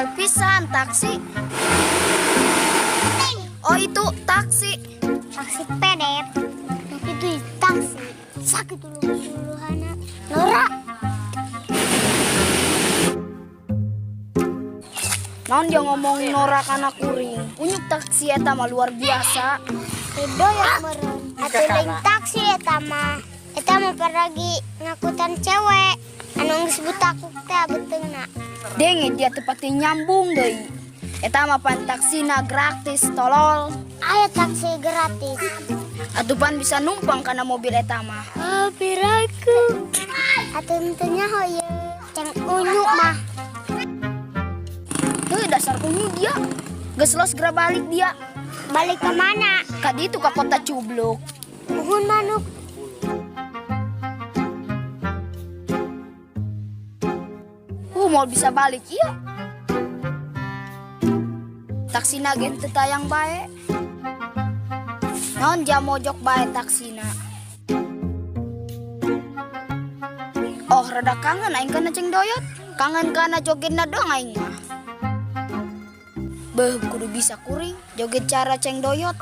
Modal pisan taksi. Oh, itu taksi. Taksi pedet. Nu kitu taksi. Sakitu luluhana. Norak. Naon dia ngomong norak kana kuring? Unyuk, taksi eta mah luar biasa. Doyok meureun. Atuh lain taksi eta mah. Eta mah paragi ngakutan cewek. Anu geus butakuk teh beuteungna. Denge, dia tepatnya nyambung deui. Eta mah pan taksina gratis, tolol. Aya taksi gratis? Atuh pan bisa numpang kana mobil eta mah. Ah, piraku. Atuh henteu nyaho ieu. Ceng Unyu mah. Heuh, dasar unyu dia. Geus los, geura balik dia. Balik ke mana? Ka ditu, ka kota Cubluk. Muhun, manuk. Mau bisa balik iya. Taksina ge teu tayang bae. Naon jam mojok bae taksina? Oh, rada kangen aing kana Ceng Doyot. Kangen kana jogetna doang aing mah. Beuh, kudu bisa kuring joget cara Ceng Doyot.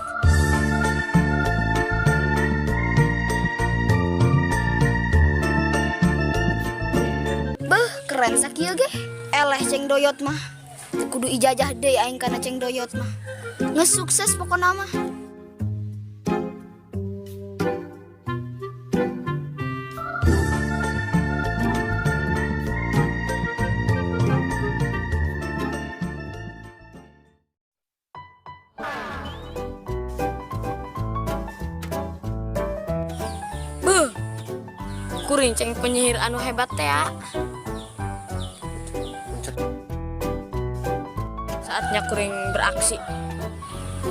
Beuh, keren sakieu ge. Eleh Ceng Doyot mah. Teu kudu ijajah deui aing kana Ceng Doyot mah. Geus sukses pokona mah. Beuh. Kuring ceng penyihir anu hebat teh ya. Saatnya kuring beraksi.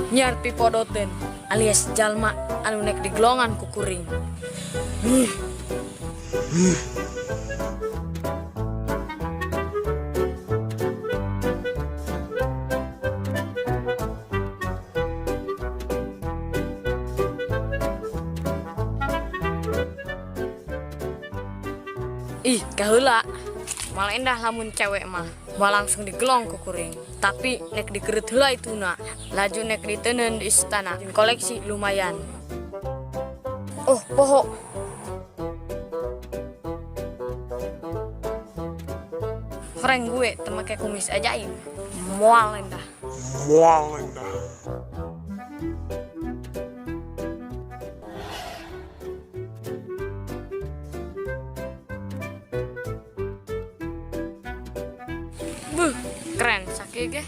Nyiar pipodoteun alias jalma anu nek digelongan ku kuring. Ih, kaheula. Malah endah lamun cewek mah. Moal langsung digelong ku kuring. Tapi nek dikereut heula ituna. Laju nek diteundeun di istana. Koleksi lumayan. Oh, poho. Horeng gue teu make kumis ajaib. Moal endah. Moal endah. Buh, keren sakieu ge.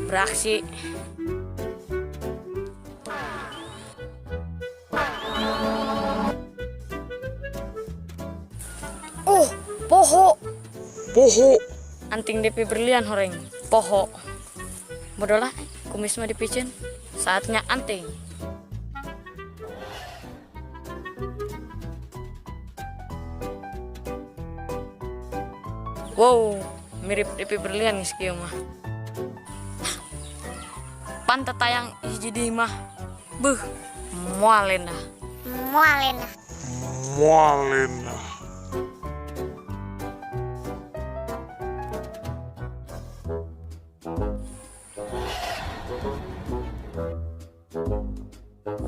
Beraksi. Oh, poho. Poho. Anting DP berlian horeng. Poho. Bodoh lah, kumis mah dipicin. Saatnya anting. Wow, mirip DP berlian geus kieu mah. Pan tetayang hiji deui mah. Beuh, moal endah. Moal endah. Moal endah.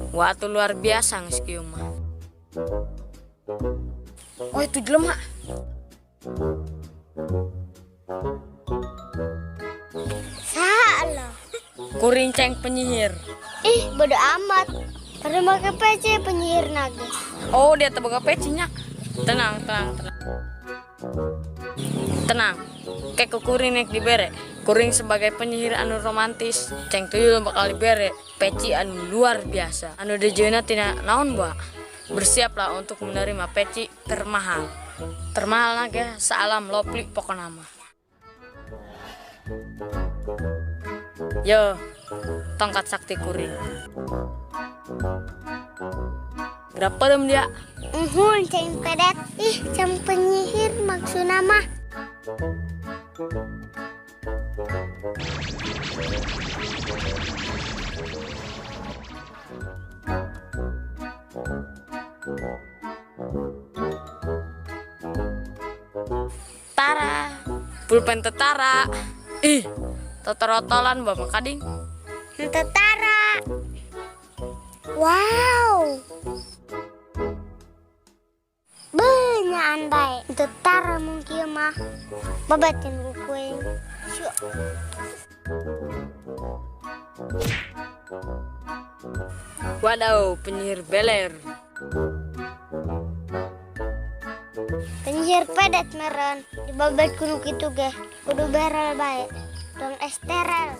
Wah, tuh luar biasa geus kieu mah. Oh, itu jelema. Saha lo? Kuring ceng penyihir. Ih, bodo amat. Pada make peci penyihir nage. Oh, dia teu boga pecinya. Tenang, tenang, tenang. Tenang. Kayak ku kuring nek dibere. Kuring sebagai penyihir anu romantis, ceng tuyul bakal dibere peci anu luar biasa. Anu dijeuna tina naon bae. Bersiaplah untuk menerima peci termahal. Termahal ge saalam lovely pokona mah. Yo, tongkat sakti kuring. Berapa dem dia? Uhun, ceng pedet. Ih, ceng penyihir maksudna mah. Tara, pulpen tentara. Ih, Totorotolan bawa kading. Henteu tara. Wow. Benyaan bae. Henteu tara mun kieu mah. Babatin ku kuing. Syuk. Wadaw, penyihir beler. Penyihir pedet meren. Dibabat kudu kitu ge. Kudu berel bae. Tong esterel.